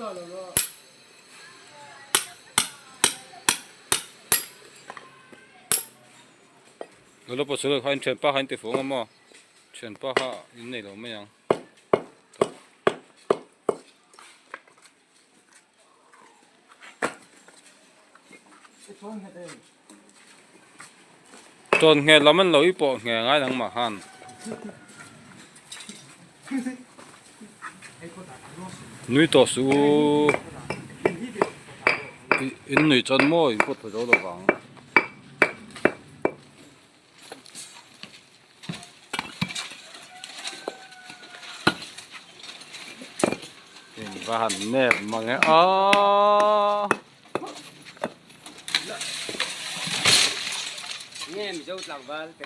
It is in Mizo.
Nula pasal kha in thianpa kha in ti fuh ang a maw thianpa kha in nei lo mai ang. Tawn nghet lam an lo i pawh nghe ngai nangmah khan. Nui tawh suh u. In nuih chuan maw in pawt thaw zo lo vang. In va han nep mang e aw. Nge Mizo tlangval te.